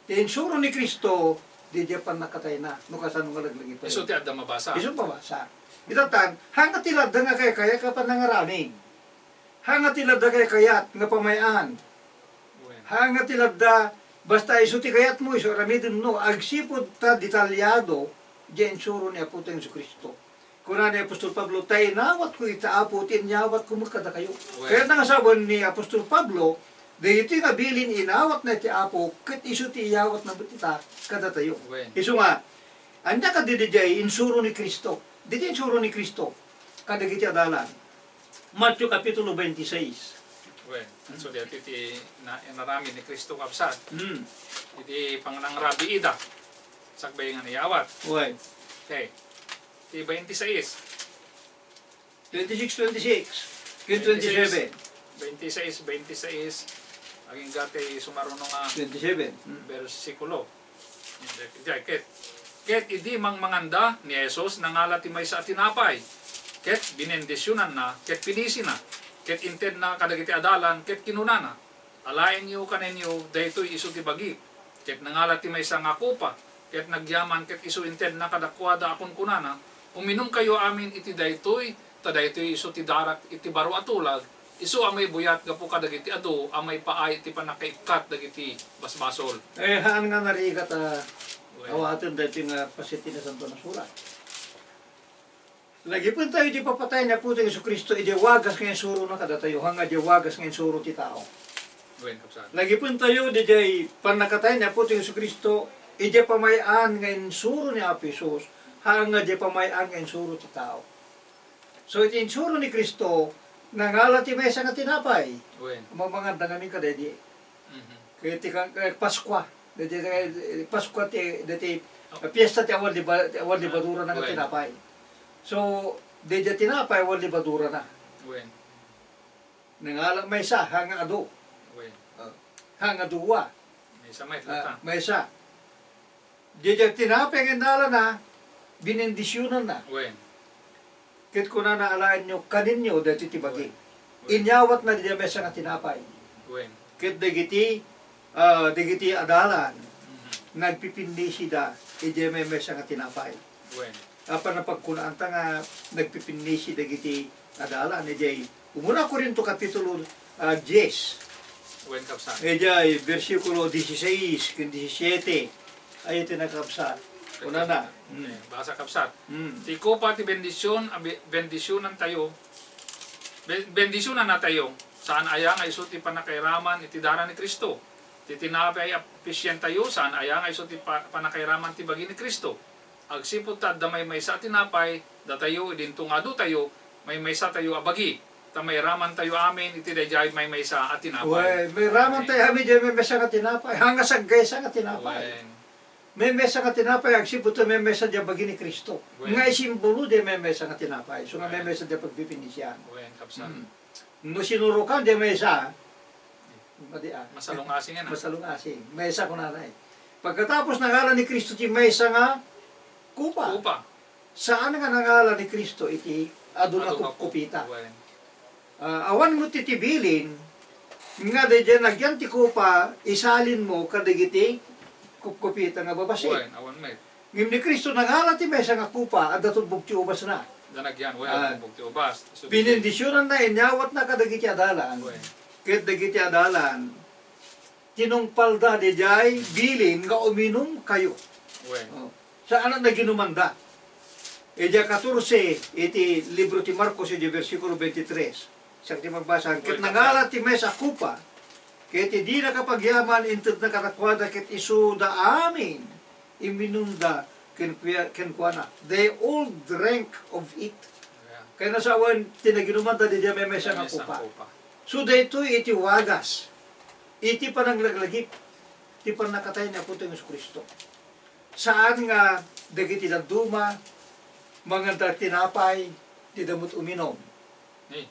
Ti insuro ni Cristo, diay pannakatayna, no kasano nga laglagipen. Isu ti adda mabasa. Isu mabasa. Itatan, haan nga ti ladda nga kaykayat nga panangaramid. Haan nga ti ladda kaykayat nga pamay-an. Wen. Haan nga ti ladda, basta isu ti kayatmo, isu aramidem no, agsipud ta detalyado, diay insuro ni Apo Jesu-Cristo. Kuna ni apostol Pablo, "Ta inawatko ita, Apo, ti inyawatko met kadakayo." Wen. Kayatna nga sawen ni apostol Pablo, daytoy nga bilin inawatna iti Apo, ket isu ti iyawatna met ita kadatayo. Wen. Isu nga, ania kadi diay insuro ni Cristo? Diay insuro ni Cristo kadagiti adalan. Mateo Kapitulo twenty-six. Wen, so, daytoy ti na-, inaramid ni Cristo, kabsat. Hmm. Iti pangnangrabiida, sakbay nga nayawat. Wen. Okay. Ti twenty-six. Twenty-six, twenty-six. Ken twenty-seven. Twenty-six, twenty-six. Agingga ti sumaruno nga Twenty-seven. Hmm. bersikulo. Diay ket, ket idi mangmanganda ni Jesus, nangala ti maysa a tinapay, ket binendisionanna, ket pinisina, ket intedna kadagiti adalan, ket kinunana, "Alaenyo kanenyo, daytoy isu ti bagik." Ket nangala ti maysa nga kopa, ket nagyaman, ket isu intedna kadakuada a kunkunana, "Uminumkayo amin iti daytoy, ta daytoy isu ti darak iti baro a tulag, isu a maibuyat gapu kadagiti adu a maipaay iti pannakaikkat dagiti basbasol." Eh, haan nga narigat a Wen. awaten daytoy nga paset ti Nasantoan a Surat. Lagipen tayo diay ipapatay ni Apo Jesu-Cristo, idiay wagas nga insurona kadatayo, haan nga diay wagas nga insuro ti tao. Wen, kabsat. Lagipen tayo diay pannakatay ni Apo Jesu-Cristo, idiay pamay-an nga insuro ni Apo Jesus, haan nga diay pamay-an nga insuro ti tao. So, iti insuro ni Cristo, nangala ti maysa nga tinapay. Wen. Mamanganda ngamin kadaydi. Mhm. Kaya ti ka-, kaya Paskua. Daydi, daydi, Paskua ti, daydi, Oh. Fiesta ti awan liba-, ti awan Ah, libadura na nga wen. tinapay. So, daydi tinapay, awan libadura na. Wen. Nangala maysa, haan nga adu. Wen. Ah, ha nga dua. Maysa met, ah, latta. Maysa. Diay tinapay nga innalana, binendisionanna. Wen. Ket kunana, "Alaenyo, kaninyo daytoy ti bagi." Wen. Wen. Inyawatna diay maysa nga tinapay. Wen. Ket dagiti, ah, dagiti adalan, mhm, nagpipinnisida idiay maymaysa nga tinapay. Wen. Apan napagkunaanta nga nagpipinnisi dagiti adalan idiay umuna Corinto kapitulo, ah, dies. Wen, kabsat. Idiay bersikulo dieciséis ken diecisiete. Ay, iti nakabsat. Kunana. Mm. Okay, basa, kabsat. Mm. Ti kopa ti bendision, a be-, bendisionantayo, be-, bendisionannatayo, saan aya nga isu ti pannakairaman iti dara ni Cristo? Ti tinapay a pisientayo, saan aya nga isu ti pa-, pannakairaman ti bagi ni Cristo? Agsipud ta adda maymaysa a tinapay, datayo, idinto nga adutayo, maymaysatayo a bagi, ta mairamantayo amin iti daydiay maymaysa a tinapay. Wen, mairamantayo amin diay maymaysa nga tinapay, haan nga saggaysa nga tinapay. Wen. Maymaysa nga tinapay, agsipud ta maymaysa diay bagi ni Cristo. Wen. Nga isimbolo diay maymaysa nga tinapay, isu nga, wen, maymaysa diay pagpipinisian. Wen, kabsat. Mm. No sinurokan diay maysa, madi a. Masalungasing yan, ah. Masalungasing. Maysa kunana, eh. Pagkatapos nangala ni Cristo ti maysa nga kopa. Kopa. Saan nga nangala ni Cristo iti adu nga, adu nga kup-, kupkupita. Wen. Ah, awan met ti bilin nga daydiay nagyan ti kopa, isalinmo kadagiti kupkupita nga babassit. Wen, awan met. Ngem ni Cristo nangala ti maysa nga kopa, adda tubbog ti ubasna. Adda nagyan, wen, ah, tubbog ti ubas. So, binendisionanna, inyawatna kadagiti adalan. Wen. Ket dagiti adalan, tinungpalda diay bilin nga uminumkayo. Wen. Oh. Saan a naginumanda. Idiay katorse iti libro ti Marcos, idiay bersikulo twenty-three. Siak ti magbasa. Ket, wen, nangala ti maysa a kopa, ket idi nakapagyaman, intedna kadakuada, ket isuda amin imminumda ken-, kenkuana. They all drank of it. Yeah. Kayatna sawen ti naginumanda diay maymaysa nga kopa. Maymaysa nga kopa. So, daytoy iti wagas, iti pananglaglagip ti pannakatay ni Apotayo Jesu-Cristo. Saan nga dagiti dadduma, manganda tinapay, dida met uminum. Eh.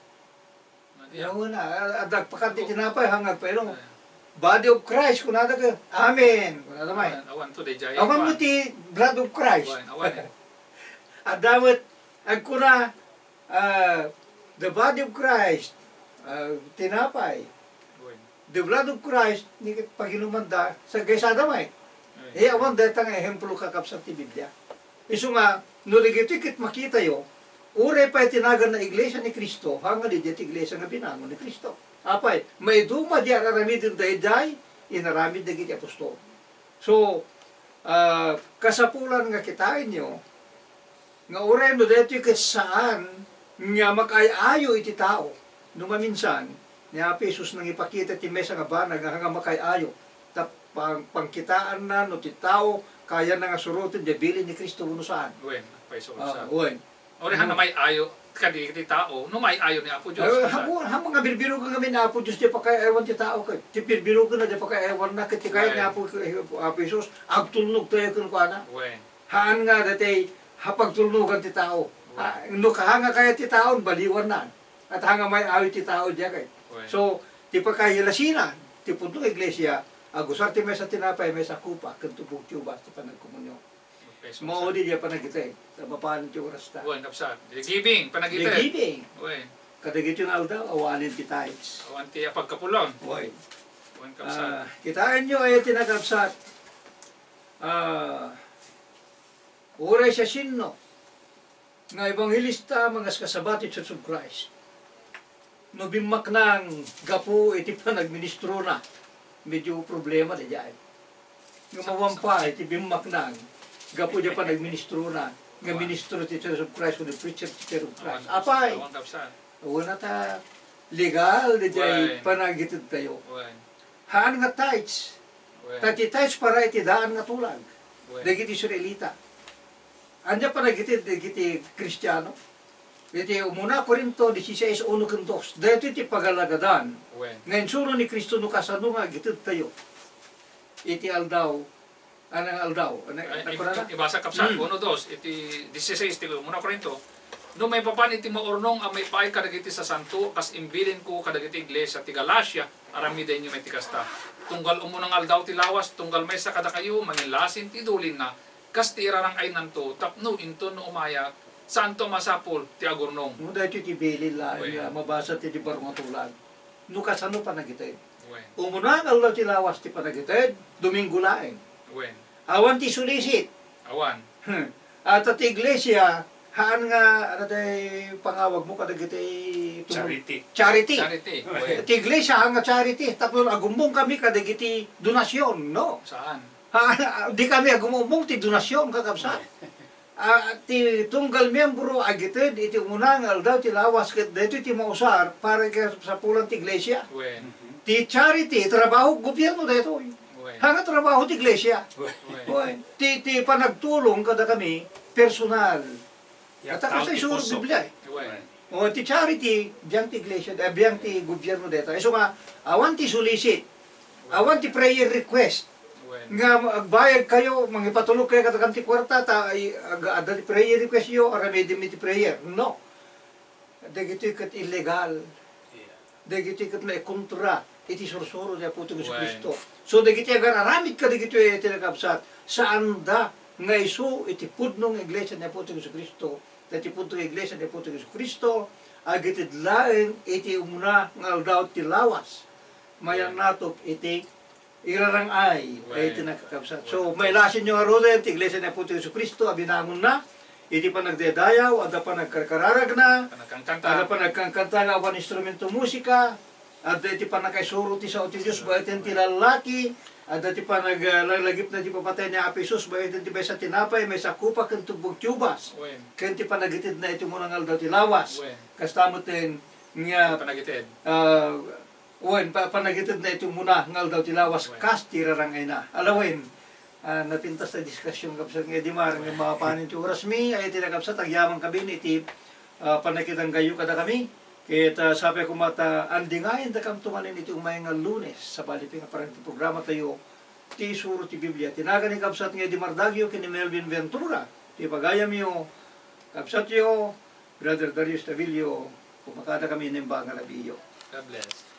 Madi a. Wen, a-, adda pakan ti tinapay, haan nga agpainum. Eh. Body of Christ, kunada ket, "Amen." Kunada met. Awan, awan to, daydiay. Awan met ti blood of Christ. Awan, awan, eh. Adda met, agkuna, ah, the body of Christ, ah, tinapay. Wen. The blood of Christ, ni paginumanda, saggaysada met. Wen. Eh, awan dayta nga ehemplo, kakabsat, ti Biblia. Isu nga, no dagitoy ket makitayo, uray pay ti naganna Iglesia ni Cristo, haan nga daydiay ti iglesia nga binangon ni Cristo. Apay, maiduma diay ar-aramiden daydiay inaramid dagiti apostol. So, ah, kasapulan nga kitaenyo, nga uray no daytoy ket saan nga makaay-ayo iti tao. No maminsan, ni Apo Jesus nangipakita ti maysa nga banag nga, nga makaay-ayo. Ta pang-, pangkitaanna no ti tao kayanna nga suroten diay bilin ni Cristo wenno saan. Wen, paiso. Ah, wen. Uray haan nga maay-ayo kadagiti tao, no maay-ayo ni Apo Dios. Eh, haan nga, haan nga birbiroken ngamin ni Apo Dios ti pakaay-ayoan ti tao, ket ti birbirokenna diay pakaay-ayoanna, ket ti kayat ni Apo, Apo Jesus, agtulnog tayo kenkuana. Wen. Haan nga daytoy a pagtulnogan ti tao. Wen. Ah, no kaha nga kayat ti tao, baliwanna. Haan nga maay-ayo ti tao diay ket. Wen. So, ti pakailasinan ti pudno nga iglesia, agusar ti maysa tinapay, maysa kopa, ken tubbog ti ubas ti panagkomunion. Okay, so, maudi diay panagiter, ta mapanen ti orasta. Wen, kabsat. Diay giving, panagiter. Diay giving. Wen. Kadagiti nga aldaw, awanen ti tithes. Awan ti apagkapulon. Wen. Wen, kabsat. Ah, kitaenyo, ay, ti nakabsat. Ah, uray siasino nga ebanghelista, mangaskasaba ti Church of Christ, no bimmaknang gapu iti panagministrona, medyo problema daydiay. Ngem awan pay ti bimmaknang gapu diay panagministrona nga ministro ti Church of Christ wenno preacher ti Church of Christ. Apay, awan, kabsat. Awan a ta legal daydiay panagitedtayo. Wen. Haan nga tithes. Wen. Ta ti tithes para iti daan nga tulag. Wen. Dagiti Israelita. Ania panagitedda dagiti Kristiano? Iti umuna Corinto dieciséis, uno ken dos. Daytoy ti pagalagadan. Wen. Nga insuno ni Cristo no kasano nga agitedtayo iti aldaw. Anang aldaw? Ana-, ay, nakurana? Ibasa, kabsat, hmm, uno, dos, iti dieciséis ti umuna Corinto. No maipapan iti maurnong a maipaay kadagiti sasanto, kas imbilinko kadagiti iglesia ti Galacia, aramidenyo met ti kasta. Tunggal umuna nga aldaw ti lawas, tunggal maysa kadakayo, mangilasin ti idulinna, kas ti irarang-aynanto, tapno inton no umaya, saanto a masapul ti agurnong. No, daytoy ti bilin laeng Wen. nga mabasa ti di baro nga tulag. No kasano panagited. Wen. Umuna nga aldaw ti lawas ti panagited, Domingo laeng. Wen. Awan ti sulisit. Awan. Hmm. At ti iglesia, haan nga, ano tay pangawag mo kadagiti tumul- Charity. Charity. Charity. Wen. Ti iglesia, haan nga charity. Tapno agumbong kami kadagiti donasyon, no? Saan? Ha, di kami agumumbong ti donasyon, kakabsat. Ah, ti tunggal miyembro agited iti umuna nga aldaw ti lawas ket daytoy ti mausar para iti kasapulan ti iglesia. Wen. Ti charity, trabaho gobierno daytoy. Wen. Haan nga trabaho ti iglesia. Wen. Wen. Ti, ti panagtulong kada kami, personal. Ata kasay suro Biblia, eh. Wen. O, ti charity, biang ti iglesia, eh, biang ti gobierno deta. Isu nga, awan ti solicit, awan ti prayer request. Wen. Nga agbayad kayo, mangipatulok kayo kadagiti kuarta, ta, ay, ag-, adda ti prayer request yo, aramidem iti prayer. No. Dagitoy ket illegal. Yeah. Dagitoy ket maikontra iti sursuro ni Apotayo Jesu-Cristo. So, dagiti agar-aramid kadagitoy iti nakabsat, saanda nga isu iti pudno nga iglesia ni Apotayo Jesu-Cristo, dagiti pudno nga iglesia ni Apotayo Jesu-Cristo, agited laeng iti umuna nga aldaw ti lawas. Mayannatop iti irarang-ay, ay iti nakakabsat. So, mailasin nyo ngaruden ti Iglesia ni Apo Jesu-Cristo a binangonna, iti panagdaydayaw, adda panagkarkararagna, Panagkankanta. adda panagkankanta nga awan instrumento musika, adda iti panakaisuro ti sao ti Dios, baeten ti lallaki, adda ti panag-, ah, lalagipna ti papatay ni Apo Jesus, baeten ti maysa tinapay, maysa kopa, ken tubbog ti ubas. Wen. Ken ti panagitedna iti umuna nga aldaw ti lawas. Wen. Kasta met nga, Panagited. ah, Wen, pa-, panagitedna iti umuna nga aldaw ti lawas Wen. kas ti rarang-ayna. Ala wen, ah, napintas ta diskasyon, Kabsat nga Edimar, nga mapanen ti orasmi, ay iti nakabsat, agyaman kami iti, ah, pannakitanggayo kadakami. Ket, ah, sapay koma ta andingayen dakamto manen iti umay nga Lunes, sabali pay nga parang ti programa tayo, ti Isuro ti Biblia. Ti nagan ni Kabsat nga Edimar Dagio ken ni Melvin Ventura, ti pagayamyo, kabsatyo, Brother Darius Tavillo, kumakada kami nembang nga rabiyo. God bless.